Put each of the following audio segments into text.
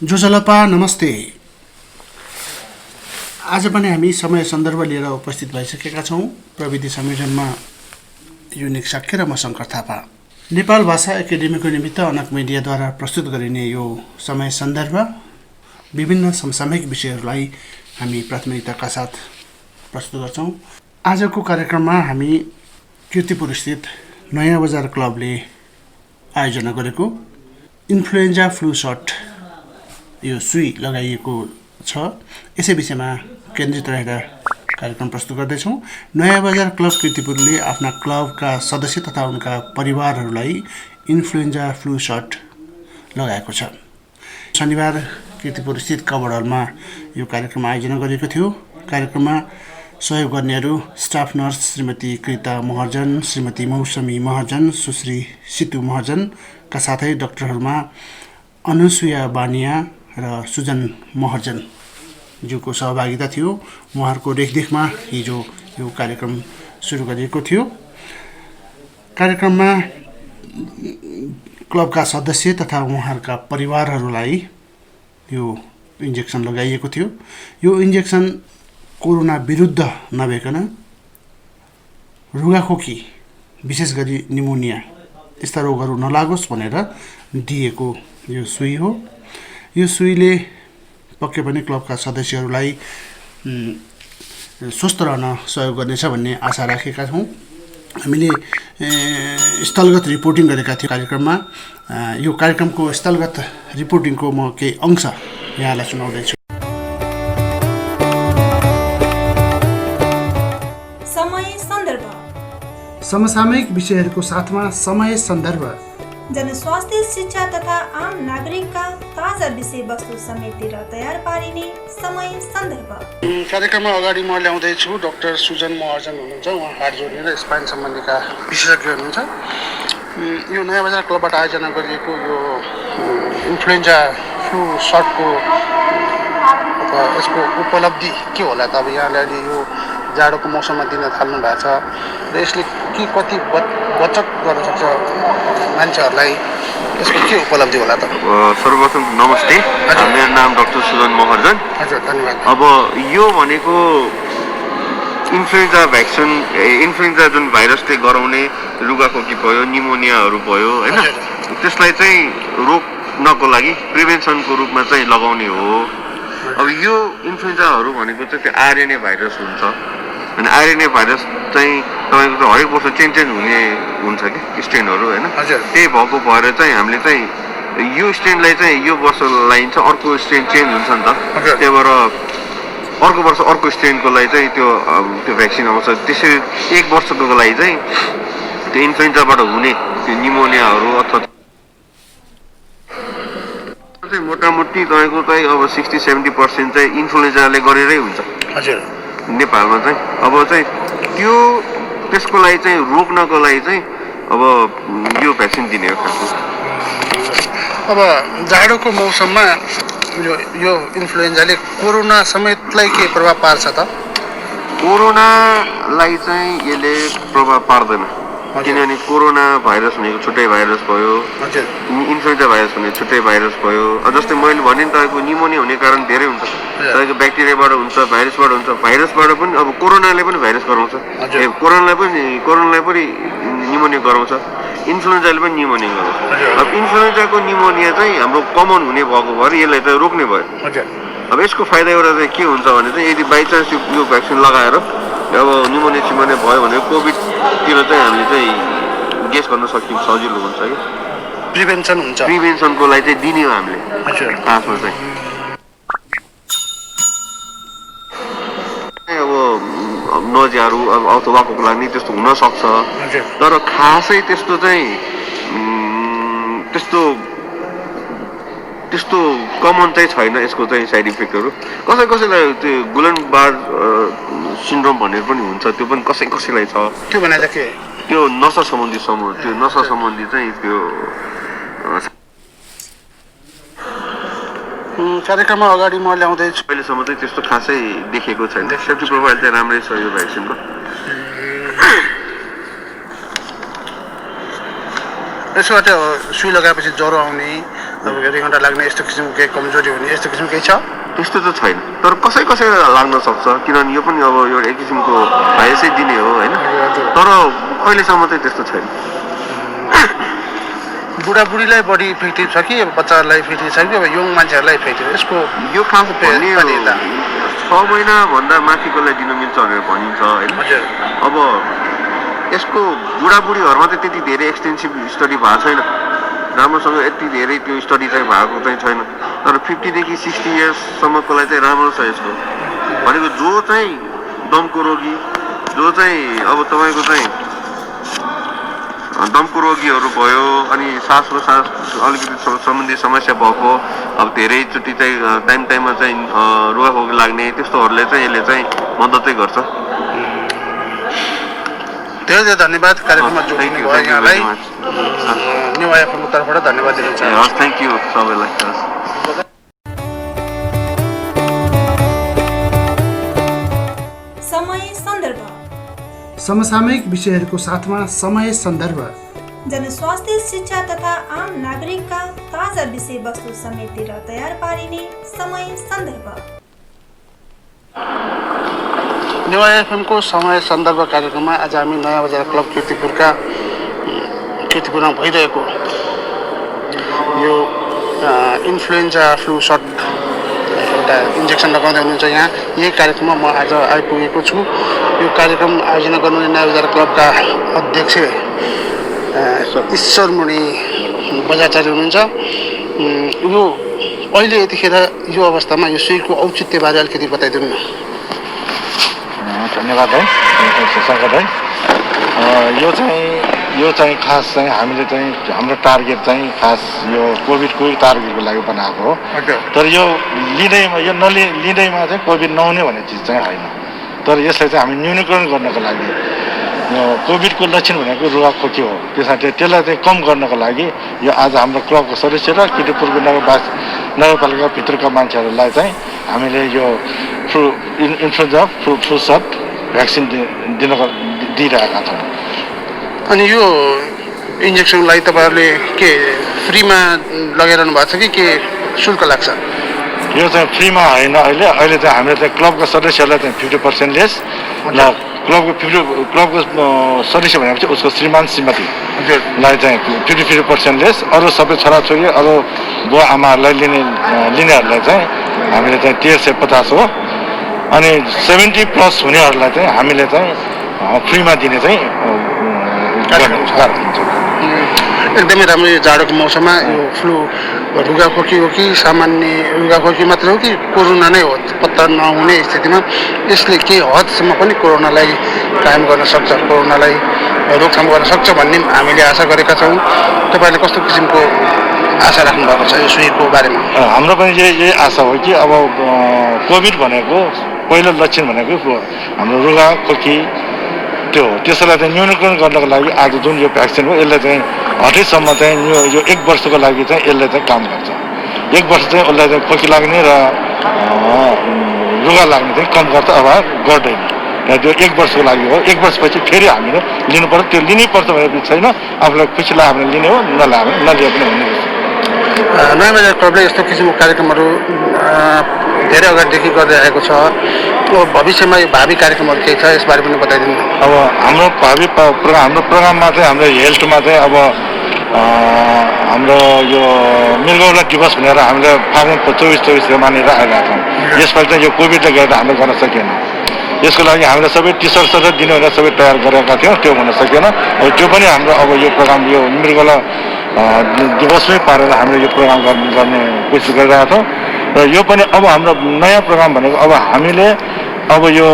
जोसलपा नमस्ते। आज पनि हामी समय सन्दर्भ लिएर उपस्थित भइसकेका छौँ। प्रविधि संयोजनमा युनिक साक्य र म शङ्कर थापा। नेपाल भाषा एकाडेमीको निमित्त अनक मिडियाद्वारा प्रस्तुत गरिने यो समय सन्दर्भ विभिन्न समसामयिक विषयहरूलाई हामी प्राथमिकताका साथ प्रस्तुत गर्छौँ। आजको कार्यक्रममा हामी कीर्तिपुर स्थित नयाँ बजार क्लबले आयोजना गरेको इन्फ्लुएन्जा फ्लू सट यो सुई लगाइएको छ, यसै विषयमा केन्द्रित रहेर कार्यक्रम प्रस्तुत गर्दैछौँ। नयाँ बजार क्लब कीर्तिपुरले आफ्ना क्लबका सदस्य तथा उनका परिवारहरूलाई इन्फ्लुएन्जा फ्लू सट लगाएको छ। शनिबार कीर्तिपुर स्थित कबड हलमा यो कार्यक्रम आयोजना गरेको थियो। कार्यक्रममा सहयोग गर्नेहरू स्टाफ नर्स श्रीमती कृता महर्जन, श्रीमती मौसमी महर्जन, सुश्री सितु महर्जनका साथै डाक्टरहरूमा अनुसुया बानिया र सुजन महर्जन ज्यूको सहभागिता थियो। उहाँहरूको रेखदेखमा हिजो यो कार्यक्रम सुरु गरिएको थियो। कार्यक्रममा क्लबका सदस्य तथा उहाँहरूका परिवारहरूलाई यो इन्जेक्सन लगाइएको थियो। यो इन्जेक्सन कोरोना विरुद्ध नभइकन रुगाखोकी, विशेष गरी निमोनिया यस्ता रोगहरू नलागोस् भनेर दिएको यो सुई हो। यो सुईले पक्कै पनि क्लबका सदस्यहरूलाई स्वस्थ रहन सहयोग गर्नेछ भन्ने आशा राखेका छौँ। हामीले स्थलगत रिपोर्टिङ गरेका थियौँ कार्यक्रममा। यो कार्यक्रमको स्थलगत रिपोर्टिङको म केही अंश यहाँलाई सुनाउँदैछु। समय सन्दर्भ, समसामयिक विषयहरूको साथमा समय सन्दर्भ, जनस्वास्थ्य, शिक्षा तथा आम नागरिकका ताजा विषयवस्तु समेटेर तयार पारिने समय सन्दर्भ। कार्यक्रममा अगाडि म ल्याउँदैछु डाक्टर सुजन महर्जन हुनुहुन्छ। उहाँ हात जोड्ने र स्पाइन सम्बन्धीका विशेषज्ञ हुनुहुन्छ। यो नयाँ बजार क्लबबाट आयोजना गरिएको यो इन्फ्लुएन्जा फ्लू सटको यसको उपलब्धि के होला त? अब यहाँले अहिले यो जाडोको मौसममा दिन थाल्नु भएको छ र यसले के कति बचत गर्न सक्छ मान्छेहरूलाई, यसको के उपलब्धि होला त? सर्वप्रथम नमस्ते, मेरो नाम डाक्टर सुजन महर्जन। हजुर, धन्यवाद। अब यो भनेको इन्फ्लुएन्जा भ्याक्सिन, इन्फ्लुएन्जा जुन भाइरसले गराउने रुगाखोकी भयो, निमोनियाहरू भयो होइन, त्यसलाई चाहिँ रोक्नको लागि प्रिभेन्सनको रूपमा चाहिँ लगाउने हो। अब यो इन्फ्लुएन्जाहरू भनेको चाहिँ त्यो आरएनए भाइरस हुन्छ। अनि आरएनए भाइरस चाहिँ तपाईँको चाहिँ हरेक वर्ष चेन्ज हुने हुन्छ कि स्ट्रेनहरू होइन। त्यही भएको भएर चाहिँ हामीले चाहिँ यो स्ट्रेनलाई चाहिँ यो वर्ष लगाइन्छ, अर्को स्ट्रेन चेन्ज हुन्छ नि त। त्यही भएर अर्को वर्ष अर्को स्ट्रेनको लागि चाहिँ त्यो भ्याक्सिन आउँछ। त्यसरी एक वर्षको लागि चाहिँ त्यो इन्फ्लुएन्जाबाट हुने त्यो निमोनियाहरू अथवा चाहिँ मोटामोटी तपाईँको चाहिँ अब 60-70% चाहिँ इन्फ्लुएन्जाले गरेरै हुन्छ हजुर नेपालमा चाहिँ। अब चाहिँ त्यो त्यसको लागि चाहिँ रोक्नको लागि चाहिँ अब यो भ्याक्सिन दिने हो खासमा। अब जाडोको मौसममा यो इन्फ्लुएन्जाले कोरोना समेतलाई के प्रभाव पार्छ त? कोरोनालाई चाहिँ यसले प्रभाव पार्दैन, किनभने कोरोना भाइरस भनेको छुट्टै भाइरस भयो, इन्फ्लुएन्जा भाइरस भने छुट्टै भाइरस भयो। जस्तै मैले भने नि तपाईँको निमोनिया हुने कारण धेरै हुन्छ। तपाईँको ब्याक्टेरियाबाट हुन्छ, भाइरसबाट हुन्छ। भाइरसबाट पनि अब कोरोनाले पनि भाइरस गराउँछ, कोरोनालाई पनि निमोनिया गराउँछ, इन्फ्लुएन्जाले पनि निमोनिया गराउँछ। अब इन्फ्लुएन्जाको निमोनिया चाहिँ हाम्रो कमन हुने भएको भएर यसलाई चाहिँ रोक्ने भयो। अब यसको फाइदा एउटा चाहिँ के हुन्छ भने चाहिँ यदि बाइचान्स यो भ्याक्सिन लगाएर अब निमोनिया सिमोनिया भयो भने कोभिडतिर चाहिँ हामीले चाहिँ गेस गर्न सक्यौँ, सजिलो हुन्छ कि प्रिभेन्सन हुन्छ। प्रिभेन्सनको लागि चाहिँ दिने हो हामीले खासमा चाहिँ। अब नजियाहरू अब अथवाको लागि त्यस्तो हुनसक्छ, तर खासै त्यस्तो चाहिँ त्यस्तो कमन चाहिँ छैन यसको चाहिँ साइड इफेक्टहरू। कसैलाई त्यो गुलनबार सिन्ड्रोम भनेर पनि हुन्छ, त्यो पनि कसैलाई छ। त्यो भने के? त्यो नसा सम्बन्धी चाहिँ त्यो कार्यक्रममा अगाडि म ल्याउँदैछु। अहिलेसम्म चाहिँ त्यस्तो खासै देखेको छैन। सेफ्टी प्रोफाइल चाहिँ राम्रै छ यो भ्याक्सिनको। यसबाट सुई लगाएपछि ज्वरो आउने तपाईँको रिङटा लाग्ने यस्तो किसिमको केही कमजोरी हुने यस्तो किसिमको केही छ? त्यस्तो त छैन, तर कसैलाई लाग्न सक्छ, किनभने यो पनि अब एउटा एक किसिमको भाइरसै दिने हो होइन, तर अहिलेसम्म चाहिँ त्यस्तो छैन। बुढाबुढीलाई बढी इफेक्टिभ छ कि अब बच्चाहरूलाई इफेक्टिभ छ कि अब यङ मान्छेहरूलाई इफेक्टिभ? यसको यो खास भन्ने 6 महिनाभन्दा माथिकोलाई दिन मिल्छ भनेर भनिन्छ होइन। अब यसको बुढाबुढीहरूमा चाहिँ त्यति धेरै एक्सटेन्सिभ स्टडी भएको छैन, राम्रोसँग यति धेरै त्यो स्टडी चाहिँ भएको चाहिँ छैन, तर 50 देखि 60 इयर्ससम्मकोलाई चाहिँ राम्रो छ यसको। भनेको जो चाहिँ दमको रोगी, जो चाहिँ अब तपाईँको चाहिँ दमको रोगीहरू भयो, अनि सास प्रसास अलिकति सम्बन्धी समस्या भएको, अब धेरैचोटि चाहिँ टाइममा चाहिँ रुगाखोकी लाग्ने त्यस्तोहरूले चाहिँ यसले चाहिँ मद्दतै गर्छ। धेरै धेरै धन्यवाद कार्यक्रममा जोडिनु भयो यहाँलाई। न्यू आइएफएमको तर्फबाट धन्यवाद दिन चाहन्छु। हस्, थ्याङ्क यू सबैलाई। समय सन्दर्भ समसामयिक विषयहरूको साथमा समय सन्दर्भ, जनस्वास्थ्य, शिक्षा तथा आम नागरिकका ताजा विषयवस्तु समेटेर तयार पारिने समय सन्दर्भ। न्यू आइएफएमको समय सन्दर्भ कार्यक्रममा आज हामी नयाँ बजार क्लब कीर्तिपुरमा भइरहेको यो इन्फ्लुएन्जा फ्लू सट एउटा इन्जेक्सन लगाउँदै हुनुहुन्छ यहाँ, यही कार्यक्रममा म आज आइपुगेको छु। यो कार्यक्रम आयोजना गर्नुहुने नयाँ बजार क्लबका अध्यक्ष ईश्वरमणि बजाचार्य हुनुहुन्छ। यो अहिले यतिखेर यो अवस्थामा यो सुईको औचित्यबारे अलिकति बताइदिनु न। धन्यवाद है शङ्कर भाइ। यो चाहिँ खास चाहिँ हामीले चाहिँ हाम्रो टार्गेट चाहिँ खास यो कोभिडकै टार्गेटको लागि बनाएको हो, तर यो लिँदैमा चाहिँ कोभिड नहुने भन्ने चिज चाहिँ होइन। तर यसलाई चाहिँ हामी न्यूनीकरण गर्नको लागि कोभिडको लक्षण भनेको रुगाखोकी हो, त्यसलाई चाहिँ कम गर्नको लागि यो आज हाम्रो क्लबको सदस्य र कीर्तिपुरको नगरपालिका भित्रका मान्छेहरूलाई चाहिँ हामीले यो इन्फ्लुएन्जा फ्लू सट भ्याक्सिन दिइरहेका छौँ। अनि यो इन्जेक्सनलाई तपाईँहरूले के फ्रीमा लगाइरहनु भएको छ कि शुल्क लाग्छ? यो चाहिँ फ्रीमा होइन, अहिले चाहिँ हामीले चाहिँ क्लबका सदस्यहरूलाई चाहिँ 50% लेस र क्लबको सदस्य भनेपछि उसको श्रीमान श्रीमतीलाई चाहिँ 50% लेस, अरू सबै छोराछोरी अरू बुवा आमाहरूलाई लिनेहरूलाई चाहिँ हामीले चाहिँ 1350 हो, अनि 70+ हुनेहरूलाई चाहिँ हामीले चाहिँ फ्रीमा दिने चाहिँ एकदमै राम्रो। यो जाडोको मौसममा यो फ्लू रुगाखोकी हो कि सामान्य रुगाखोकी मात्र हो कि कोरोना नै हो पत्ता नहुने स्थितिमा यसले के हदसम्म पनि कोरोनालाई कायम गर्न सक्छ, कोरोनालाई रोकथाम गर्न सक्छ भन्ने हामीले आशा गरेका छौँ। तपाईँले कस्तो किसिमको आशा राख्नु भएको छ यो सुईको बारेमा? हाम्रो पनि यही आशा हो कि अब कोभिड भनेको पहिलो लक्षण भनेको हाम्रो रुगाखोकी त्यो हो, त्यसलाई चाहिँ न्यूनीकरण गर्नको लागि आज जुन यो भ्याक्सिन हो यसले चाहिँ हटेसम्म चाहिँ यो 1 वर्षको लागि चाहिँ यसले चाहिँ काम गर्छ। 1 वर्ष चाहिँ उसलाई चाहिँ खोकी लाग्ने र रुगा लाग्ने चाहिँ कम गर्छ अथवा गर्दैन। र त्यो 1 वर्षको लागि हो, 1 वर्षपछि फेरि हामीले लिनु पर्छ। त्यो लिनैपर्छ भनेको छैन, आफूलाई खुसी लाग्यो हामीले लिने हो, नलिए पनि हुने। नयाँ बजार क्लबले यस्तो किसिमको कार्यक्रमहरू धेरै अगाडिदेखि गर्दै आएको छ। भविष्यमा यो भावी कार्यक्रमहरू केही छ यसबारे पनि बताइदिनु। अब हाम्रो भावी हाम्रो प्रोग्राममा चाहिँ हाम्रो हेल्थमा चाहिँ अब हाम्रो यो मृगौला दिवस भनेर हामीले फागुन 24 मानेर आइरहेको छौँ। यसपालि चाहिँ यो कोभिडले गर्दा हामीले गर्न सकेन, यसको लागि हामीले सबै टिसर्ट दिने भनेर सबै तयार गरेका थियौँ, त्यो हुन सकेन। अब त्यो पनि हाम्रो अब यो प्रोग्राम यो मृगौला दिवसमै पारेर हामीले यो प्रोग्राम गर्ने कोसिस गरिरहेका छौँ। र यो पनि अब हाम्रो नयाँ प्रोग्राम भनेको अब हामीले अब यो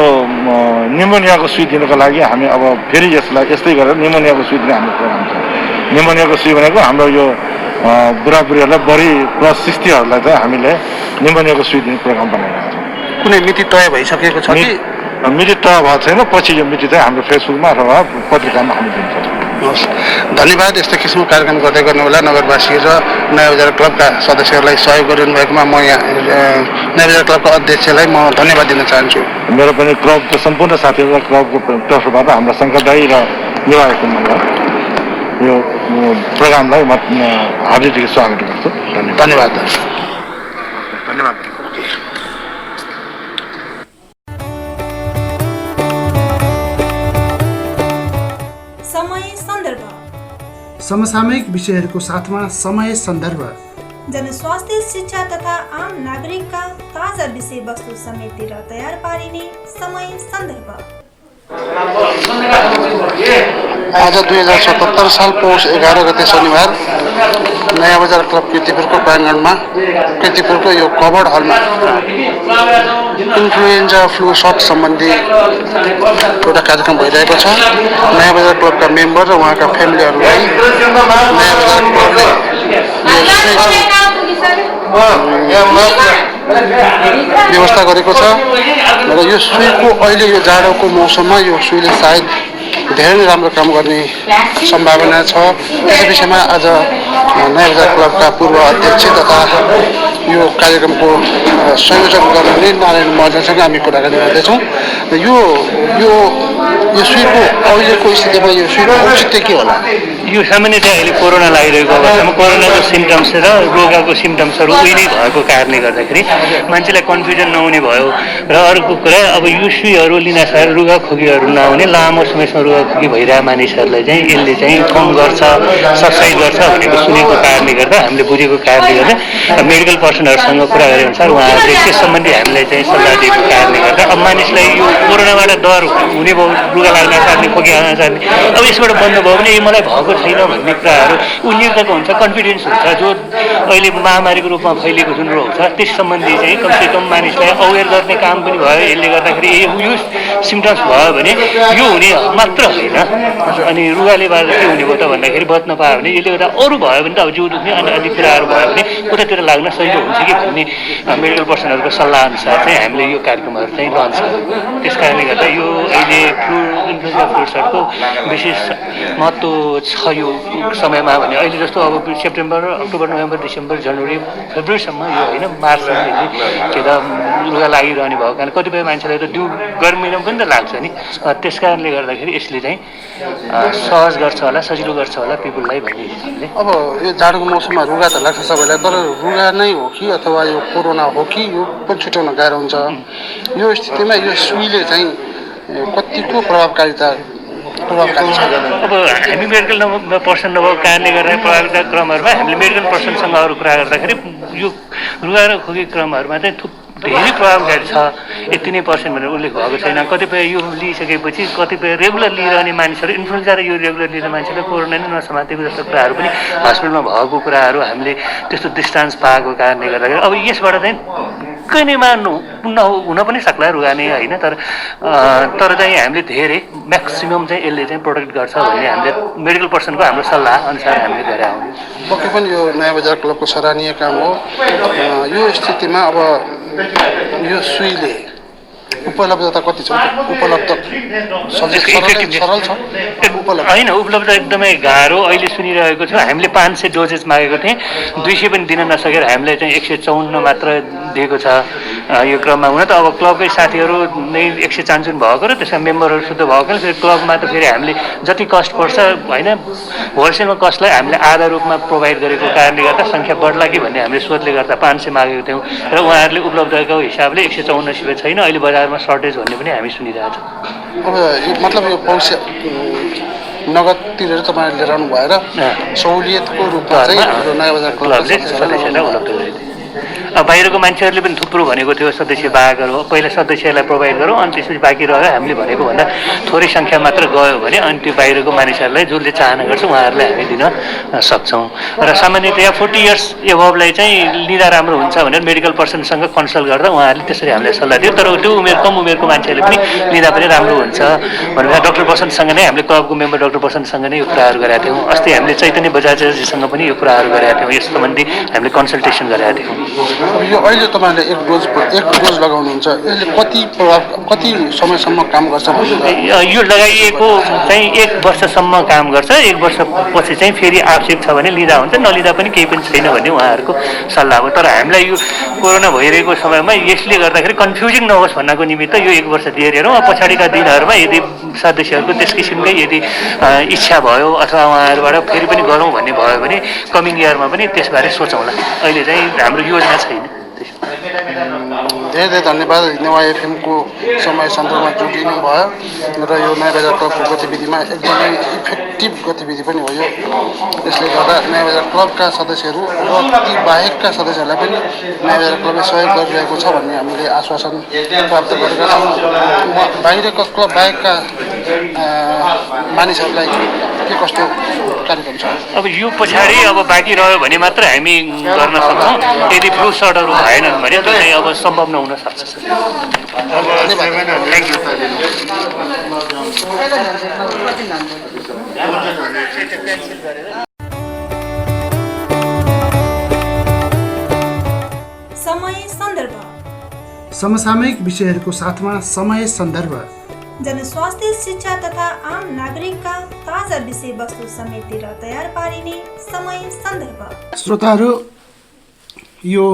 निमोनियाको सुई दिनको लागि हामी अब फेरि यसलाई यस्तै गरेर निमोनियाको सुई दिने हाम्रो प्रोग्राम छ। निमोनियाको सुई भनेको हाम्रो यो बुढाबुढीहरूलाई बढी +60हरूलाई चाहिँ हामीले निमोनियाको सुई दिने प्रोग्राम बनाइरहेका छौँ। कुनै मिति तय भइसकेको छ कि? मिति तय भएको छैन, पछि यो मिति चाहिँ हाम्रो फेसबुकमा अथवा पत्रिकामा हामी दिन्छौँ। हस्, धन्यवाद। यस्तो किसिमको कार्यक्रम गर्दै गर्नु होला। नगरवासी र नयाँ बजार क्लबका सदस्यहरूलाई सहयोग गरिरहनु भएकोमा म यहाँ नयाँ बजार क्लबका अध्यक्षलाई म धन्यवाद दिन चाहन्छु। मेरो पनि क्लबको सम्पूर्ण साथीहरू र क्लबको तर्फबाट हाम्रा शङ्कर दाई र युवा यो प्रोग्रामलाई म हार्दिक स्वागत गर्छु। धन्यवाद। धन्यवाद। समय सन्दर्भ समसामयिक विषयहरूको साथमा समय सन्दर्भ जनस्वास्थ्य शिक्षा तथा आम नागरिकका ताजा विषयवस्तु समेटेर तयार पारिने समय सन्दर्भ। आज 2077 साल पौष 11 गते शनिबार नयाँ बजार क्लब कीर्तिपुरको प्राङ्गणमा कीर्तिपुरको यो कभर्ड हलमा इन्फ्लुएन्जा फ्लू सट सम्बन्धी एउटा कार्यक्रम भइरहेको छ। नयाँ बजार क्लबका मेम्बर र उहाँका फ्यामिलीहरूलाई नयाँ बजार क्लबले व्यवस्था गरेको छ र यो सुईको अहिले यो जाडोको मौसममा यो सुईले सायद धेरै नै राम्रो काम गर्ने सम्भावना छ। यस विषयमा आज नयाँ बजार क्लबका पूर्व अध्यक्ष तथा यो कार्यक्रमको संयोजन गर्ने नारायण महर्जनसँग हामी कुराकानी गर्दैछौँ। यो यो यो सुईको अहिलेको स्थितिमा यो सुईको औचित्य के होला? यो सामान्यतया अहिले कोरोना लागिरहेको अवस्थामा कोरोनाको सिम्टम्स र रोगाको सिम्टम्सहरू उहिले भएको कारणले गर्दाखेरि मान्छेलाई कन्फ्युजन नहुने भयो र अर्को कुरा अब यो सुईहरू लिनासार रुगा खोकीहरू नहुने लामो समयसम्म रुगा खोकी भइरहेको मानिसहरूलाई चाहिँ यसले चाहिँ कम गर्छ सब्साइड गर्छ भनेको सुनेको कारणले गर्दा हामीले बुझेको कारणले गर्दा मेडिकल पर्सनहरूसँग कुरा गरे अनुसार उहाँहरूले त्यस सम्बन्धी हामीलाई चाहिँ सल्लाह दिएको कारणले गर्दा अब मानिसलाई यो कोरोनाबाट डर हुने भयो रुगा लाग्न सार्ने खोकी हाल्न सार्ने अब यसबाट बन्द भयो भने मलाई भएको छैन भन्ने कुराहरू उनीहरूको हुन्छ कन्फिडेन्स हुन्छ जो अहिले महामारीको रूपमा फैलिएको जुन रोग छ त्यस सम्बन्धी चाहिँ कमसेकम मानिसलाई अवेर गर्ने काम पनि भयो। यसले गर्दाखेरि यो सिम्टम्स भयो भने यो हुने मात्र होइन अनि रुगाले गर्दा के हुने भयो त भन्दाखेरि बच्न पायो भने यसले गर्दा अरू भयो भने त अब जिउ दुख्ने अनि अधिक कुराहरू भयो भने उतातिर लाग्न सजिलो हुन्छ कि भन्ने मेडिकल पर्सनहरूको सल्लाह अनुसार चाहिँ हामीले यो कार्यक्रमहरू चाहिँ लन्च गर्छौँ। त्यस कारणले गर्दा यो अहिले इन्फ्लुएन्जा फ्रुट्सहरूको विशेष महत्त्व छ यो समयमा भने अहिले जस्तो अब सेप्टेम्बर अक्टोबर नोभेम्बर डिसेम्बर जनवरी फेब्रुअरीसम्म यो होइन मार्चसम्म के त रुगा लागिरहने भएको कारण कतिपय मान्छेलाई त दिउ गर्मी महिनामा पनि त लाग्छ नि। त्यस कारणले गर्दाखेरि यसले चाहिँ सहज गर्छ होला सजिलो गर्छ होला पिपुललाई भन्ने हामीले। अब यो जाडोको मौसममा रुगा त लाग्छ सबैलाई, तर रुगा नै हो कि अथवा यो कोरोना हो कि यो पनि छुट्याउन गाह्रो हुन्छ। यो स्थितिमा यो सुईले चाहिँ कतिको प्रभावकारिता छ? अब हामी मेडिकल पर्सन नभएको कारणले गर्दा प्रभावित क्रमहरूमा हामीले मेडिकल पर्सनसँग अरू कुरा गर्दाखेरि यो रुगा र खोकी क्रमहरूमा चाहिँ धेरै प्रभावकारी छ यति नै पर्सेन्ट भनेर उल्लेख भएको छैन। कतिपय यो लिइसकेपछि कतिपय रेगुलर लिइरहने मानिसहरू इन्फ्लुएन्जा र यो रेगुलर लिने मान्छेले कोरोना नै नसमातेको जस्तो कुराहरू पनि हस्पिटलमा भएको कुराहरू हामीले त्यस्तो डिस्टान्स पाएको कारणले गर्दाखेरि अब यसबाट चाहिँ कैनैमा हुन पनि सक्ला रुगा नै होइन तर चाहिँ हामीले धेरै म्याक्सिमम चाहिँ यसले चाहिँ प्रोटेक्ट गर्छ भन्ने हामीले मेडिकल पर्सनको हाम्रो सल्लाह अनुसार हामीले गरेर आउने। पक्कै पनि यो नयाँ बजार क्लबको सराहनीय काम हो। यो स्थितिमा अब यो सुईले उपलब्धता कति छ? उपलब्ध सरल छ होइन उपलब्ध एकदमै गाह्रो अहिले सुनिरहेको छु। हामीले 500 डोजेस मागेको थिएँ 200 पनि दिन नसकेर हामीले चाहिँ 154 मात्र दिएको छ यो क्रममा। हुन त अब क्लबकै साथीहरू नै 155 भएको र त्यसमा मेम्बरहरू शुद्ध भएको फेरि क्लबमा त फेरि हामीले जति कस्ट पर्छ होइन होलसेलमा कस्टलाई हामीले आधा रूपमा प्रोभाइड गरेको कारणले गर्दा सङ्ख्या बढ्ला कि भन्ने हामीले सोचले गर्दा 500 मागेको थियौँ र उहाँहरूले उपलब्धको हिसाबले 154 छैन। अहिले बजारमा सर्टेज भन्ने पनि हामी सुनिरहेको छौँ। अब यो मतलब यो पैसा नगद तिरेर तपाईँहरूले लिएर आउनु भएर सहुलियतको रूपमा चाहिँ हाम्रो नयाँ बजार क्लबले सदस्यलाई उपलब्ध गरेको बाहिरको मान्छेहरूले पनि थुप्रो भनेको थियो सदस्य बाहेकहरू पहिला सदस्यलाई प्रोभाइड गरौँ अनि त्यसपछि बाँकी रह्यो हामीले भनेको भन्दा थोरै सङ्ख्या मात्र गयो भने अनि त्यो बाहिरको मानिसहरूलाई जसले चाहना गर्छ उहाँहरूलाई हामी दिन सक्छौँ। र सामान्यतया 40 इयर्स एभबलाई चाहिँ लिँदा राम्रो हुन्छ भनेर मेडिकल पर्सनसँग कन्सल्ट गर्दा उहाँहरूले त्यसरी हामीलाई सल्लाह दियो। तर त्यो कम उमेरको मान्छेहरूले पनि लिँदा पनि राम्रो हुन्छ भनेर डाक्टर पर्सनसँग नै हामीले क्लबको मेम्बर डाक्टर पर्सनसँग नै यो कुराहरू गरेका थियौँ। अस्ति हामीले चैतन्य बजाजजीसँग पनि यो कुराहरू गरेका थियौँ। यस सम्बन्धी हामीले कन्सल्टेसन गरेका थियौँ। अब यो अहिले तपाईँले एक डोज लगाउनुहुन्छ, यसले कति समयसम्म काम गर्छ? यो लगाइएको चाहिँ 1 वर्षसम्म काम गर्छ। 1 वर्षपछि चाहिँ फेरि आवश्यक छ भने लिँदा हुन्छ, नलिँदा पनि केही पनि छैन भन्ने उहाँहरूको सल्लाह हो। तर हामीलाई यो कोरोना भइरहेको समयमा यसले गर्दाखेरि कन्फ्युजिङ नहोस् भन्नको निमित्त यो 1 वर्ष दिएर हेरौँ। पछाडिका दिनहरूमा यदि सदस्यहरूको त्यस किसिमकै यदि इच्छा भयो अथवा उहाँहरूबाट फेरि पनि गरौँ भन्ने भयो भने कमिङ इयरमा पनि त्यसबारे सोचौँला। अहिले चाहिँ हाम्रो योजना छैन। धेरै धेरै धन्यवाद। नेवा एफएमको समय सन्दर्भमा जोडिनु भयो र यो नयाँ बजार क्लबको गतिविधिमा एकदमै इफेक्टिभ गतिविधि पनि हो यो। यसले गर्दा नयाँ बजार क्लबका सदस्यहरू र ती बाहेकका सदस्यहरूलाई पनि नयाँ बजार क्लबले सहयोग गरिरहेको छ भन्ने हामीले आश्वासन प्राप्त गरेका छौँ। बाहिरका क्लब बाहेकका मानिसहरूलाई के कस्तो कार्यक्रम छ? अब यो पछाडि अब बाँकी रह्यो भने मात्र हामी गर्न सक्छौँ। यदि फ्लू सर्टहरू भएनन् भने त्यो चाहिँ अब सम्भव नहुन सक्छ। समय सन्दर्भ, समसामयिक विषयहरूको साथमा समय सन्दर्भ, जनस्वास्थ्य, शिक्षा तथा आम नागरिकका ताजा विषयवस्तु समेटेर तयार पारिने समय सन्दर्भ। श्रोताहरू, यो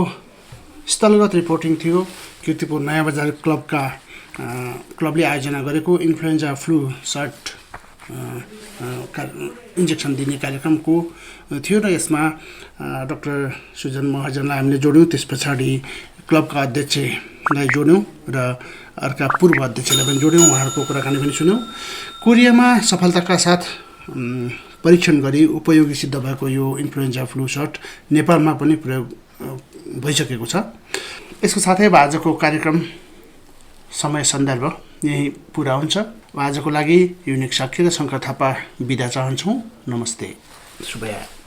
स्थलगत रिपोर्टिङ थियो कीर्तिपुर नयाँ बजार क्लबले आयोजना गरेको इन्फ्लुएन्जा फ्लू सर्ट इन्जेक्सन दिने कार्यक्रमको थियो र यसमा डाक्टर सुजन महाजनलाई हामीले जोड्यौँ। त्यस पछाडि क्लबका अध्यक्षलाई जोड्यौँ र अर्का पूर्व अध्यक्षलाई पनि जोड्यौँ। उहाँहरूको कुराकानी पनि सुन्यौँ। कोरियामा सफलताका साथ परीक्षण गरी उपयोगी सिद्ध भएको यो इन्फ्लुएन्जा फ्लू सर्ट नेपालमा पनि प्रयोग भइसकेको छ। यसको साथै आजको कार्यक्रम समय सन्दर्भ यही पुरा हुन्छ। आजको लागि युनिक साक्षी र शङ्कर थापा बिदा चाहन्छौँ। नमस्ते, शुभया।